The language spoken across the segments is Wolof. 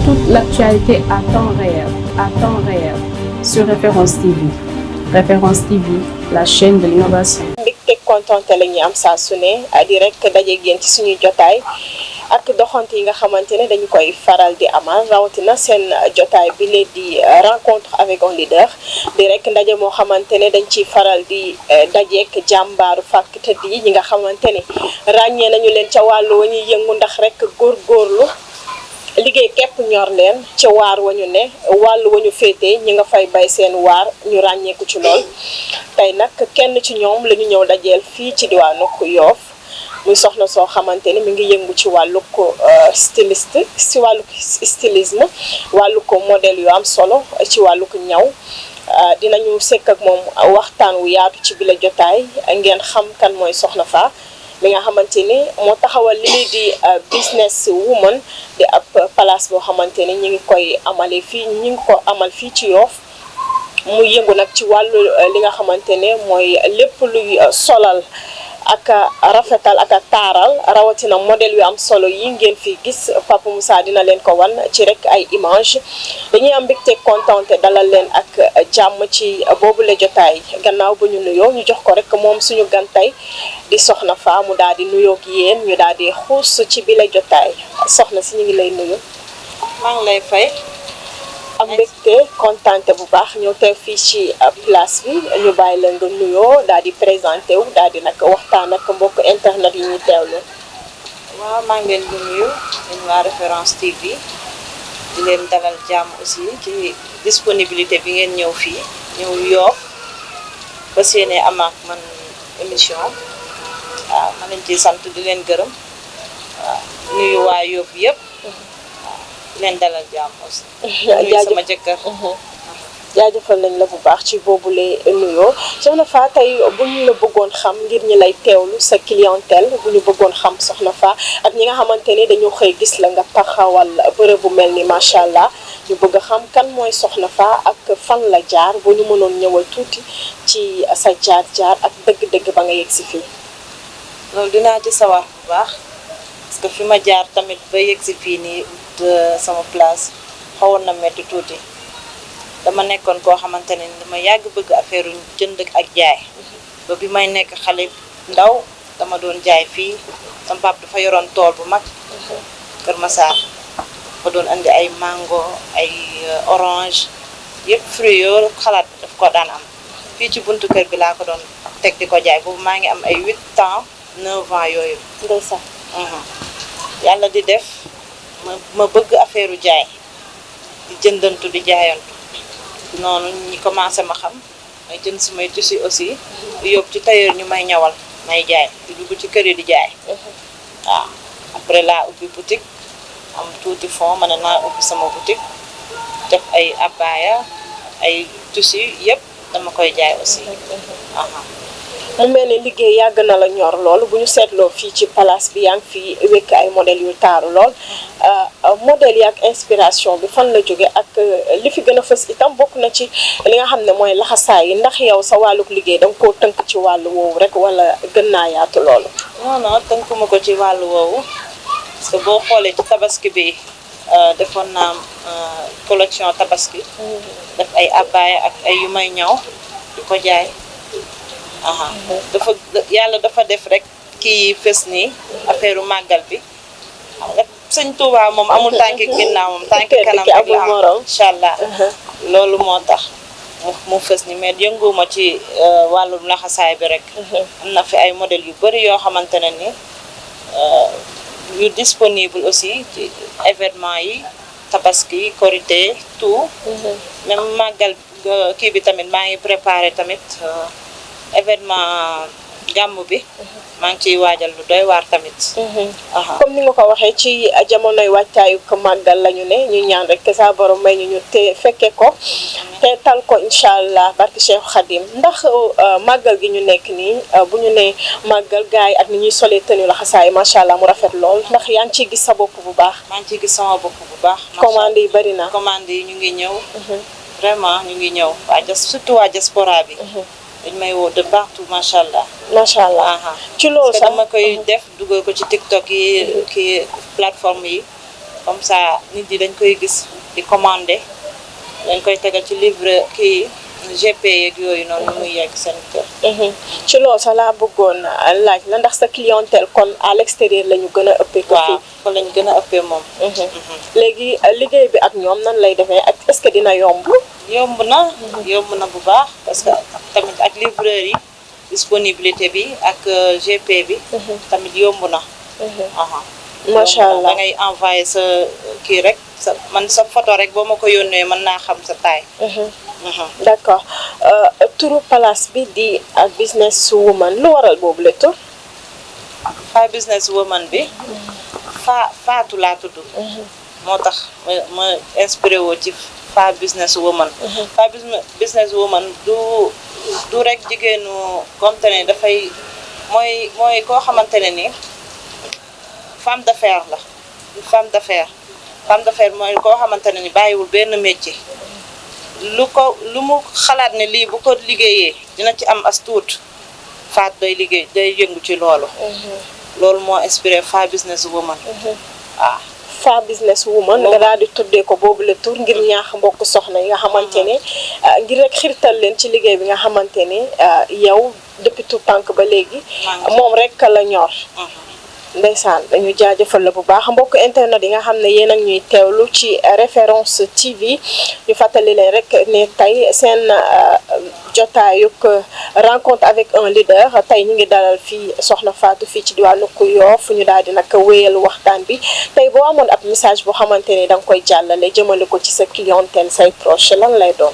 toute l'actualité à temps réel, sur Référence TV. Référence TV, la chaîne de l'innovation. mbégte kontaante la ñuy am saa su ne di rek daje génn ci suñuy jotaay ak doxante yi nga xamante ne dañu koy faral di amal rawatina seen jotaay bi leen di rencontre avec un leader di rek ndaje moo xamante ne dañ ciy faral di dajeek jàmbaaru fàkk tëdd yi ñi nga xamante ne ràññee nañu leen ca wàllu wa ñuy yëngu ndax rek góorgóorlu liggéey képp ñor leen ca waar wa ñu ne wàllu wa ñu féetee ñi nga fay bay seen waar ñu ràññeeku ci lool tey nag kenn ci ñoom la ñu ñëw dajeel fii ci diwaanu Yoff muy soxna soo xamante ni mi ngi yëngu ci wàllu ko styliste si wàllu stylisme wàllu ko modèle yu am solo ci wàllu ko ñaw dinañu sekk ak moom waxtaan wu yaatu ci bile jotaay ngeen xam kan mooy soxna Fa mi nga xamante ni moo taxawal li di business woman di ab place boo xamante ni ñi ngi koy amale fii ñi ngi ko amal fii ci Yoff mu yëngu nag ci wàllu li nga xamante ne mooy lépp luy solal ak rafetal ak taaral rawatina modèle yu am solo yi ngeen fi gis Papa Moussa dina leen ko wan ci rek ay image dañuy am mbégte contenté dalal leen ak jàmm ci boobule jotaay gannaaw ba ñu nuyoo ñu jox ko rek moom suñu gantay di soxna Fa mu daal di nuyoo ak yéen ñu daal di xuus ci bile jotaay soxna si ñu ngi lay nuyu. maa ngi lay fay. am mbégte contenté bu baax ñëw teew fii ci place bi ñu bàyyi la nga nuyoo daal di présenté wu daal di nag waxtaan ak mbokk internet yi ñuy teewlu. waaw maa ngi leen di nuyu yéen waa Référence TV di leen dalal jàmm aussi ci disponibilité bi ngeen ñëw fii ñëw Yoff fas yéene am ak man émission waaw ma leen ciy sant di leen gërëm waaw nuyu waa Yoff yëpp. leen dalal jàmm aussi. sama jëkkër. jaajëfal nañ la bu baax ci boobule nuyoo soxna Fa tey bu ñu la bëggoon xam ngir ñi lay teewlu sa clientèle bu ñu bëggoon xam soxna Fa ak ñi nga xamante ni dañu xëy gis la nga taxawal bërëb bu mel ni macha allah ñu bëgg a xam kan mooy soxna Fa ak fan la jaar bu ñu mënoon ñëwal tuuti ci sa jaar-jaar ak dëgg-dëgg ba nga yegg si fii. loolu dinaa ci sawar bu baax parce que fi ma jaar tamit ba yegg si fii nii sama place xawoon na metti tuuti. dama nekkoon koo xamante ne dama yàgg bëgg affaire jënd ak jaay ba bi may nekk xale ndaw dama doon jaay fii sama pap dafa yoroon tool bu mag Kër Massar fa doon andi ay mango ay orange yëpp fruits yoo xalaat daf ko daan am fii ci buntu kër bi laa ko doon teg di ko jaay boobu maa ngi am ay 8 ans 9 ans yooyu ndeysaan yàlla di def ma bëgg affaire jaay di jëndantu di jaayantu noonu ñi commencé ma xam may jënd samay tissu aussi di yóbbu ci tailleur ñu may ñawal may jaay di dugg ci kër yi di jaay waaw après laa ubbi boutique am tuuti fond ma ne naa ubbi sama boutique def ay abaya ay tissu yëpp dama koy jaay aussi mu mel ne liggéey yàgg na la ñor lool bu ñu seetloo fii ci place bi yaa ngi fi wekk ay modèles yu taaru lool modèles yi ak inspiration bi fan la jóge ak li fi gën a fës itam bokk na ci li nga xam ne mooy laxasaay yi ndax yow sa wàlluk liggéey danga koo tënk ci wàllu woowu rek wala gën naa yaatu loolu. non tënkuma ko ci wàllu woowu parce que boo xoolee ci tabaski bi defoon naa collection tabaski def ay abaya ak ay yu may ñaw di ko jaay. yàlla dafa def rek kii fës nii affaire màggal bi xam nga sëñ Touba moom amul tànki ginnaaw moom tànki kanam rek la am incha allah loolu moo tax mu fës ni mais yënguma ci wàllum laxasaay bi rek am na fi ay modèles yu bëri yoo xamante ne ni yu disponible aussi ci événement yi tabaski korité tout même màggal kii bi tamit maa ngi préparé tamit événement gàmmu bi maa ngi ciy waajal lu doy waar tamit. comme ni nga ko waxee ci jamonoy wàccaayu ko màggal la ñu ne ñu ñaan rek sa borom may ñu te fekke ko te tal ko incha allah barki Cheikh Khadim ndax màggal gi ñu nekk nii bu ñu ne màggal gars yi ak ni ñuy solee tenue la xasaay macha allah mu rafet lool ndax yaa ngi ciy gis sa bopp bu baax. maa ngi ciy gis sama bopp bu baax. commande yi bari na. commande yi ñu ngi ñëw. vraiment ñu ngi ñëw surtout waa diaspora bi. dañ may woo de partout macha allah. macha allah ci loolu sax dama koy def dugal ko ci TikTok yi kii plateforme yi comme ça nit yi dañ koy gis di commander dañ koy tegal ci livre kii GP yeeg yooyu noonu muy yegg seen kër. ci loolu sax laa bëggoon laaj la ndax sa clientèle kon à l'extérieur la ñu gën a ëppee. ko fii waaw fa lañ gën a ëppee moom. léegi liggéey bi ak ñoom nan lay defee ak est-ce que dina yomb. yomb na bu baax parce que tamit ak livreur yi disponibilité bi ak GP bi. tamit yomb na. macha allah da ngay envoyé sa kii rek sa photo rek boo ma ko yónnee mën naa xam sa taille. d'accord turu place bi di business woman lu waral boobu la tur. Fa business woman bi. Faatu laa tudd. moo tax ma inspiré woo ci Fa business woman. Fa business woman du rek jigéenu comme te ne dafay mooy koo xamante ne ni femme d'affaires la une femme d'affaires mooy koo xamante ne ni bàyyiwul benn métier. lu mu xalaat ne lii bu ko liggéeyee dina ci am as tuut Faat day yëngu ci loolu. loolu moo inspiré Fa business woman. waaw Fa business woman nga daal di tuddee ko boobu la tur ngir ñaax mbokk soxna yi nga xamante ne ngir rek xirtal leen ci liggéey bi nga xamante ne yow depuis tout tànk ba léegi moom rek la ñor. ndeysaan dañu jaajëfal la bu baax mbokk internet yi nga xam ne yéen ak ñuy teewlu ci Référence TV ñu fàttali leen rek ne tey seen jotaayuk rencontre avec un leader tey ñu ngi dalal fii Soxna Fatou fii ci diwaanu Yoff ñu daal di nag wéyal waxtaan bi tey boo amoon ab message boo xamante ne da nga koy jàllale jëmale ko ci sa clientèle say proche lan lay doon.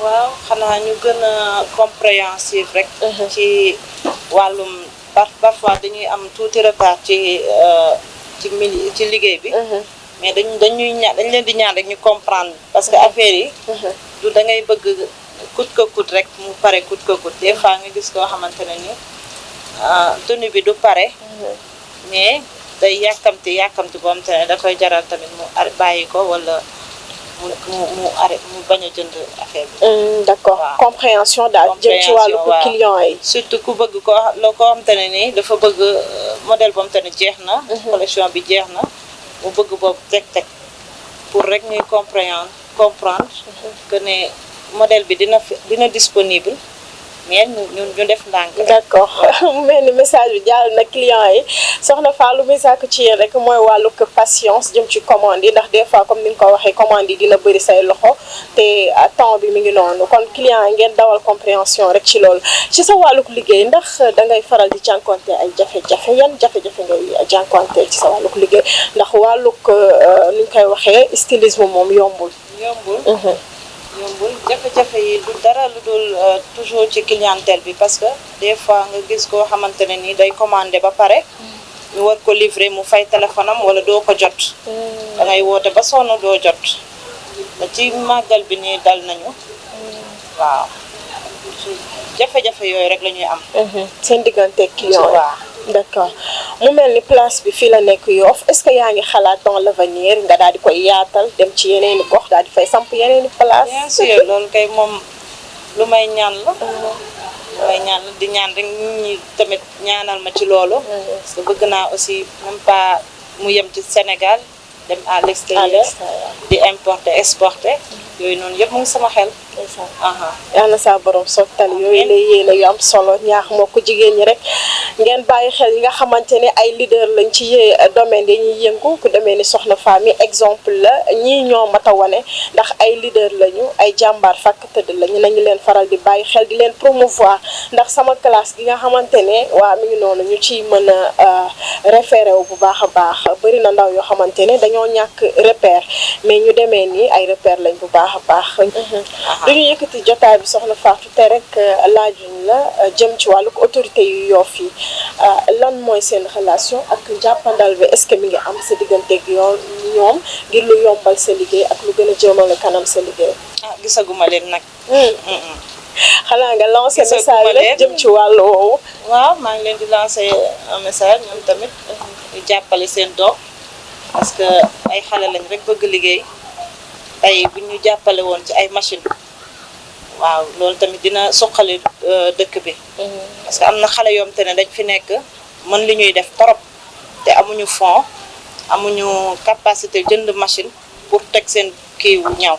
waaw xanaa ñu gën a compréhensif rek. ci wàllum. parfois dañuy am tuuti retard ci liggéey bi. mais dañ leen di ñaan rek ñu comprendre parce que affaire yi. du da ngay bëgg coûte que coûte rek mu pare coûte que coûte des fois nga gis koo xamante ne ni tenue bi du pare. mais day yàkkamti boo xamante ne da koy jaral tamit mu bàyyi ko wala mu bañ a jënd affaire bi. d'accord compréhension daal jëm ci wàllu client yi. surtout ku bëgg koo xamante ne nii dafa bëgg modèle boo xamante ne jeex na. collection bi jeex na mu bëgg boobu teg pour rek ñuy comprendre que ne modèle bi dina disponible mais ñu def ndànk. d'accord mu mel ni message bi jàll na client yi Soxna Fallou message ci yéen rek mooy wàllu patience jëm ci commande yi ndax des fois comme ni nga ko waxee commande yi dina bëri say loxo te temps bi mi ngi noonu kon client yi ngeen dawal compréhension rek ci loolu ci sa wàlluk liggéey ndax dangay faral di jànkonte ay jafe-jafe yan jafe-jafe ngay jànkonte ci sa wàlluk liggéey ndax wàlluk ni ñu koy waxee stylisme moom yombul. jafe-jafe yi du dara lu dul toujours ci clientèle bi parce que des fois nga gis koo xamante ne ni day commandé ba pare ñu war ko livrer mu fay téléphone am wala doo ko jot. da ngay woote ba sonn doo jot ba ci màggal bi nii dal nañu. waaw jafe-jafe yooyu rek la ñuy am. seen diggante client yi. waaw d'accord mu mel ni place bi fii la nekk Yoff est-ce que yaa ngi xalaat dans l'avenir nga daal di koy yaatal dem ci yeneeni gox daal di fay samp yeneeni place. bien sûr loolu kay moom lu may ñaan la. di ñaan rek nit ñi tamit ñaanal ma ci loolu. parce que bëgg naa aussi même pas mu yem ci Sénégal dem à l'extérieur di importer exporter. yooyu noonu yëpp mu ngi sama xel. yal na saa borom sottal yooyu lay yéene yu am solo ñaax moo ko jigéen ñi rek ngeen bàyyi xel yi nga xamante ne ay leader lañ ci domaine dañuy yëngu ku demee ni Soxna Fami exemple la ñii ñoo mat a wane ndax ay leader lañu ay jàmbaar fàkk tëdd lañu nañu leen faral di bàyyi xel di leen promouvoir ndax sama classe gi nga xamante ne waa mi ngi noonu ñu ciy mën a référé wu bu baax a baax bëri na ndaw yoo xamante ne dañoo ñàkk repère mais ñu demee nii ay repère lañ bu baax a baax. dañu yëkkati jotaay bi Soxna Fatou te rek laajuñ la jëm ci wàllu autorité yu Yoff yi lan mooy seen relation ak jàppandal bi est-ce que mi ngi am sa digganteeg ñoom ngir lu yombal sa liggéey ak lu gën a jëmale kanam sa liggéey. gisaguma leen nag. xanaa nga lancé message rek jëm ci wàllu woowu. waaw maa ngi leen di lancé un message ñoom tamit ñu jàppale seen doom parce que ay xale lañ rek bëgg liggéey tey bu ñu jàppale woon ci ay machine waaw loolu tamit dina suqali dëkk bi. parce que am na xale yoom te ne dañ fi nekk mën li ñuy def trop te amuñu fond amuñu capacité jënd machine pour teg seen kii wu ñaw.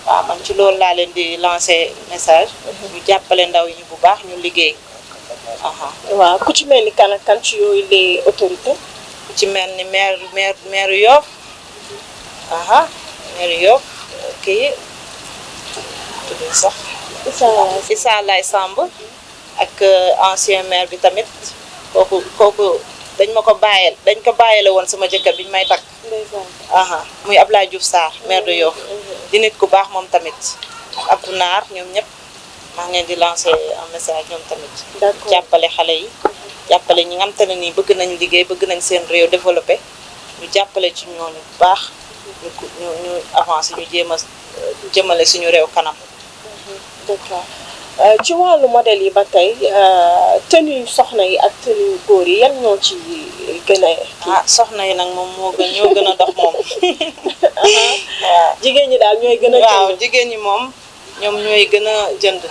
waaw man ci loolu laa leen di lancer message. ñu jàppale ndaw yi bu baax ñu liggéey. waaw ku ci mel ni kan ak kan ci yooyu les autorités. ku ci mel ni maire Yoff. maire Yoff kii tudd sax. Issa Laye Samb ak ancien maire bi tamit kooku dañ ko bàyyele woon sama jëkkër biñ may takk. muy Ablaye Diouf Sarr maire de Yoff. di nit ku baax moom tamit Abdou Naar ñoom ñëpp maa ngi leen di lancer un message ñoom tamit. jàppale xale yi jàppale ñi nga xam te ne nii bëgg nañ liggéey bëgg nañ seen réew développé ñu jàppale ci ñooñu bu baax ñu avancé ñu jéem a jëmale suñu réew kanam. d'accord ci wàllu modèle yi ba tey tenue soxna yi ak tenue góor yi yan ñoo ci gën a. soxna yi nag moom ñoo gën a dox moom. waaw jigéen ñi daal ñooy gën a. waaw jigéen ñi moom ñoom ñooy gën a jënd.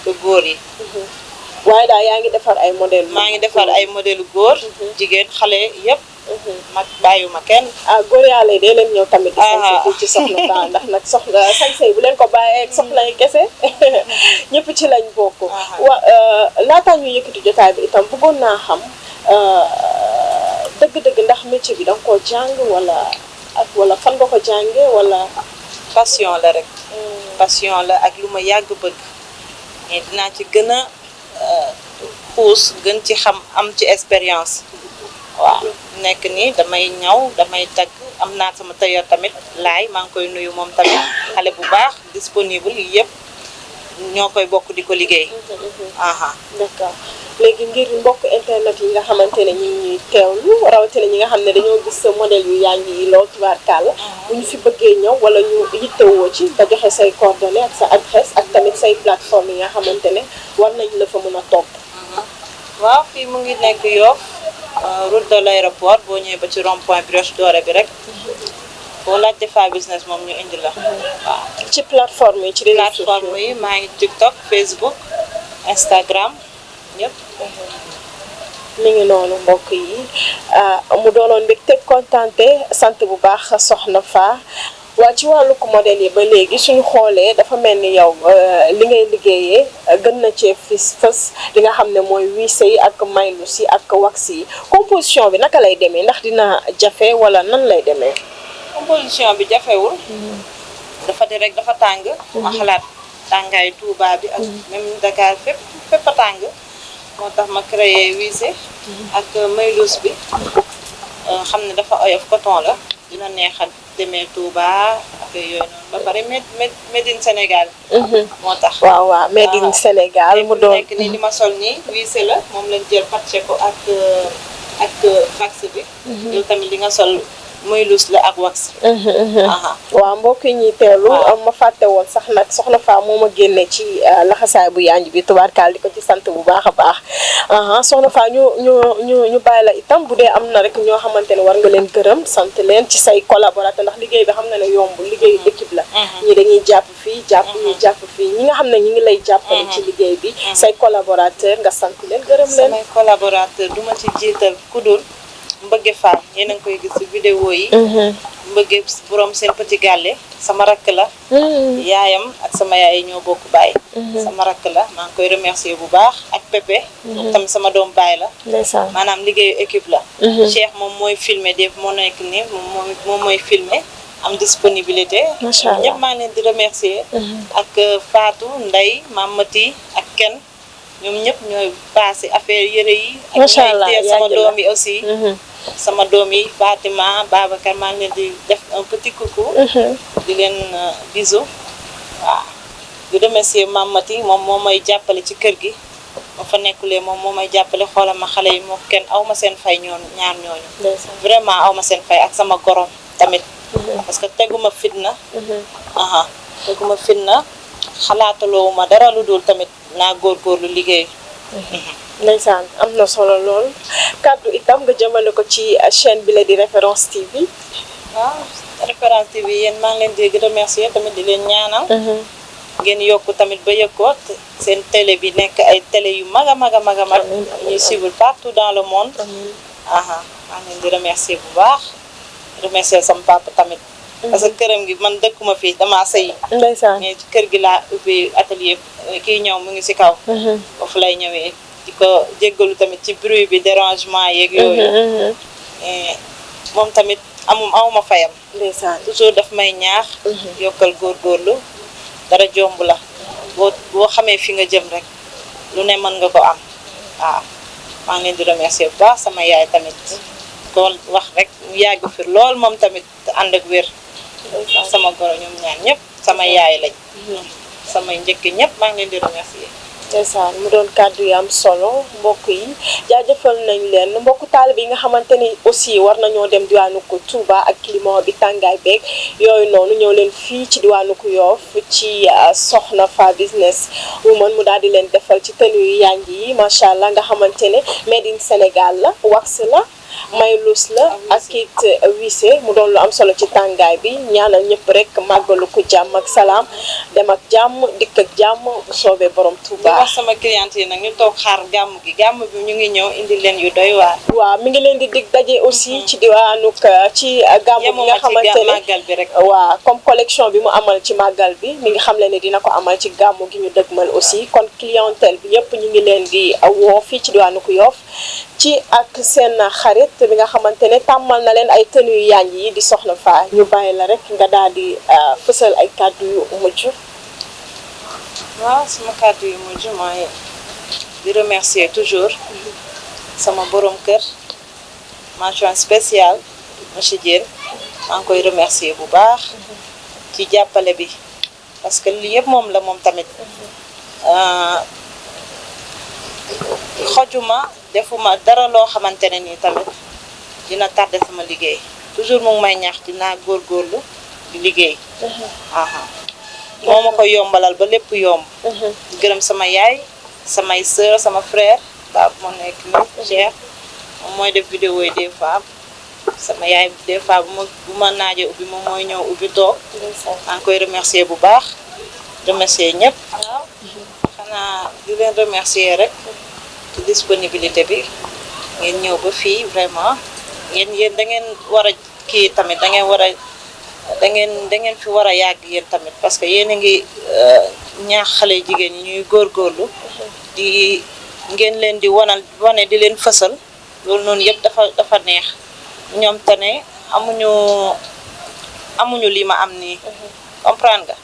ko góor yi. waaye daal yaa ngi defar ay modèle. maa ngi defar ay modèle góor. jigéen xale yëpp. mag bàyyiwuma kenn. góor yàlla yi dee leen ñëw tamit. di sañse fii ci Soxna Fa ndax nag soxna sañse bu leen ko bàyyee soxna yi kese ñëpp ci lañ bokk. laataa ñuy yëkkati jotaay bi itam bëggoon naa xam dëgg-dëgg ndax métier bi da nga koo jàng wala fan nga ko jàngee wala. passion la rek. passion la ak lu ma yàgg bëgg mais dinaa ci gën a xuus gën ci xam am ci expérience. waaw nekk nii damay ñaw damay tagg am naa sama tailleur tamit laay maa ngi koy nuyu moom tamit xale bu baax disponible yi yëpp ñoo koy bokk di ko liggéey. d'accord léegi ngir mbokk internet yi nga xamante ne ñu ngi ñuy teewlu rawatina ñi nga xam ne dañoo gis sa modèle yu yaa ngi lool tubaarkàlla bu ñu fi bëggee ñëw wala ñu yittewoo ci nga joxe say coordonnées ak sa adresse ak tamit say plateforme yi nga xamante ne war nañ la fa mën a topp. waaw fii mu ngi nekk Yoff route de l'aéroport boo ñëwee ba ci rond point Brioche Dorée bi rek boo laajte Fa Business moom ñu indi la. waaw ci plateforme yi ci plateforme yi maa ngi TikTok Facebook Instagram ñëpp. mi ngi noonu mbokk yi mu doonoon mbégte kontante sant bu baax Soxna Fa. waa ci wàllu ko modèle yi ba léegi suñu xoolee dafa mel ni yow li ngay liggéeyee gën na cee fës li nga xam ne mooy wisse yi ak maylus yi ak wax yi composition bi naka lay demee ndax dina jafe wala nan lay demee. composition bi jafewul. dafa di rek dafa tàng. ma xalaat tàngaayu Touba bi ak même Dakar fépp a tàng moo tax ma créé wisse ak maylus bi xam ne dafa oyof coton la dina neexal. demee Touba ak yooyu noonu ba pare made in Sénégal. moo tax waaw made in Sénégal mu doon nekk nii li ma sol nii wisse la moom lañ jël patché ko ak wax bi. yow tamit li nga sol maylus la ak wax. waaw mbokk yi ñuy teelu ma fàtte woon sax nag Soxna Fa moo ma génne ci laxasaay bu yanj bi tubaarkaal di ko ci sant bu baax a baax. Soxna Fa ñu bàyyi la itam bu dee am na rek ñoo xamante ne war nga leen gërëm sant leen ci say collaborateur ndax liggéey bi xam nga ne yombul liggéeyu équipe la. ñi dañuy jàpp fii jàpp fii ñi nga xam ne ñi ngi lay jàppale ci liggéey bi. say collaborateur nga sant leen gërëm leen. samay collaborateur du ma ci jiital ku dul Mbëgge Fall yéen a ngi koy gis ci vidéo yi. Mbëgge borom seen petit gàlle sama rakk la. yaayam ak sama yaay ñoo bokk baay. sama rakk la maa ngi koy remercier bu baax ak Pépé. tamit sama doom baay la. maanaam liggéeyu équipe la. Cheikh moom mooy filmer def moo nekk nii moom mooy filmer am disponibilité. macha allah ñëpp maa ngi leen di remercier. ak Fatou Ndeye Mamati ak Ken ñoom ñëpp ñooy passé affaire yëre yi. macha allah ak sama doom yi aussi. sama doom yi Fatima Babacar maa ngi leen di def un petit coucou. di leen bisou. waaw di remercier Mamati moom moo may jàppale ci kër gi. ma fa nekkulee moom moo may jàppale xoolal ma xale yi moo kenn aw ma seen fay ñaar ñooñu. vraiment aw ma seen fay ak sama gorom tamit. parce que teguma fitna. teguma fitna xalaataloo ma dara lu dul tamit naa góorgóorlu liggéey. ndeysaan am na solo lool kàddu itam nga jëmale ko ci chaîne bi la di Référence TV. waaw Référence TV yéen maa ngi leen di remercier tamit di leen ñaanal. ngeen yokk tamit ba yëg ko seen télé bi nekk ay télé yu mag a mag ñuy suivre partout dans le monde. maa ngi leen di remercier bu baax remercier sama papa tamit. parce que këram gi man dëkkuma fii damaa sëy. ndeysaan mais ci kër gi laa ubbi atelier kii ñëw mu ngi si kaw. foofu lay ñëwee di ko jéggalu tamit ci bruit bi dérangement yeeg yooyu. moom tamit awma fayam. ndeysaan toujours daf may ñaax. yokkal góorgóorlu dara jomb la boo xamee fi nga jëm rek lu ne mën nga ko am waaw maa ngi leen di remercier bu baax sama yaay tamit ko wax rek mu yàgg fi lool moom tamit ànd ak wér. sama goro ñoom ñaan ñëpp sama yaay lañ. samay njëkk ñëpp maa ngi leen di remercier. ndeysaan mu doon kàddu yi am solo mbokk yi jaajëfal nañ leen mbokku taalibe yi nga xamante ni aussi war nañoo dem diwaanu ko Touba ak climat bi tàngaay beeg yooyu noonu ñëw leen fii ci diwaanu ko Yoff ci Soxna Fa business woman mu daal di leen defal ci tenue yu yànj yi macha allah nga xamante ne made in Sénégal la wax la. maylus la ak it wissé mu doon lu am solo ci tàngaay bi ñaanal ñëpp rek màggalu ko jàmm ak salaam dem ak jàmm dikk ak jàmm bu soobee borom Touba. di wax sama cliente yi nag ñu toog xaar gàmm gi gàmm bi ñu ngi ñëw indi leen yu doy waar. waaw mi ngi leen di dig daje aussi ci diwaanu ci gàmm gi nga xamante ne màggal bi rek. waaw comme collection bi mu amal ci màggal bi mi ngi xam le ne dina ko amal ci gàmm gi ñu dëgmal aussi kon clientèle bi yëpp ñu ngi leen di woo fii ci diwaanu ko Yoff ci ak seen xarit bi nga xamante ne tàmmal na leen ay tenue yu yànj yi di Soxna Fa ñu bàyyi la rek nga daal di fësal ay kàddu yu mujj. waaw sama kàddu yu mujj mooy di remercier toujours sama borom kër mention spéciale monsieur Diène maa ngi koy remercier bu baax ci jàppale bi parce que lii yëpp moom la moom tamit xojuma defuma dara loo xamante ne nii tamit dina tardé sama liggéey toujours mu ngi may ñaax dinaa góorgóorlu di liggéey. moo ma ko yombalal ba lépp yomb. di gërëm sama yaay samay sœur sama frère ba moo nekk nii Cheikh moom mooy def vidéo yi des fois sama yaay des fois bu ma naajee ubbi moom mooy ñëw ubbi toog. maa ngi koy remercier bu baax remercier ñëpp. waaw xanaa di leen remercier rek. ci disponibilité bi ngeen ñëw ba fii vraiment yéen da ngeen war a kii tamit da ngeen fi war a yàgg yéen tamit parce que yéen a ngi ñaax xale jigéen ñi ñuy góorgóorlu di ngeen leen di wane di leen fësal loolu noonu yëpp dafa neex ñoom te ne amuñu li ma am nii comprendre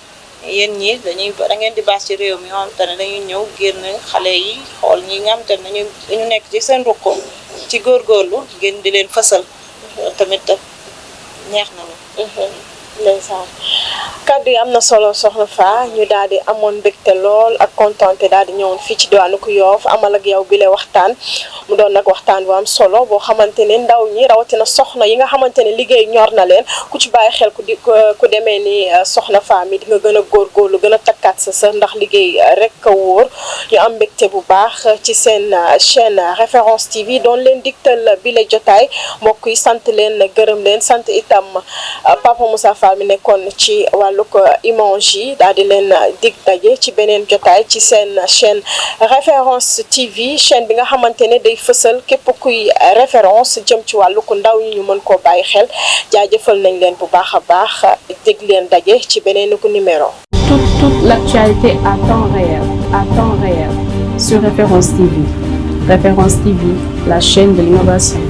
nga yéen ñi da ngeen di baax ci réew mi yoo xam te ne dañuy ñëw génn xale yi xool ñi nga xam te ne dañu nekk ci seen ruqu ci góorgóorlu ngeen di leen fësal tamit neex nañu. ndeysaan kaddu yi am na solo Soxna Fa ñu daal di amoon mbégte lool ak kontaante daal di ñëwoon fii ci diwaanu ko Yoff amal ak yow bi le waxtaan mu doon nag waxtaan bu am solo boo xamante ne ndaw ñi rawatina soxna yi nga xamante ne liggéey ñor na leen ku ci bàyyi xel ku demee ni Soxna Fa mi di nga gën a góorgóorlu gën a takkaat sa ndax liggéey rek a wóor ñu am mbégte bu baax ci seen chaîne Référence TV doon leen digtal bi le jotaay mbokk yi sant leen gërëm leen sant itam Papa Moussa Fall mi nekkoon ci wàllu ko image yi daal di leen dig daje ci beneen jotaay ci seen chaîne Référence TV chaîne bi nga xamante ne day fësal képp kuy référence jëm ci wàllu ko ndaw ñi ñu mën koo bàyyi xel jaajëfal nañ leen bu baax a baax dig leen daje ci beneen ko numéro. Toute l'actualité à temps réel sur Référence TV. Référence TV, la chaîne de l'innovation.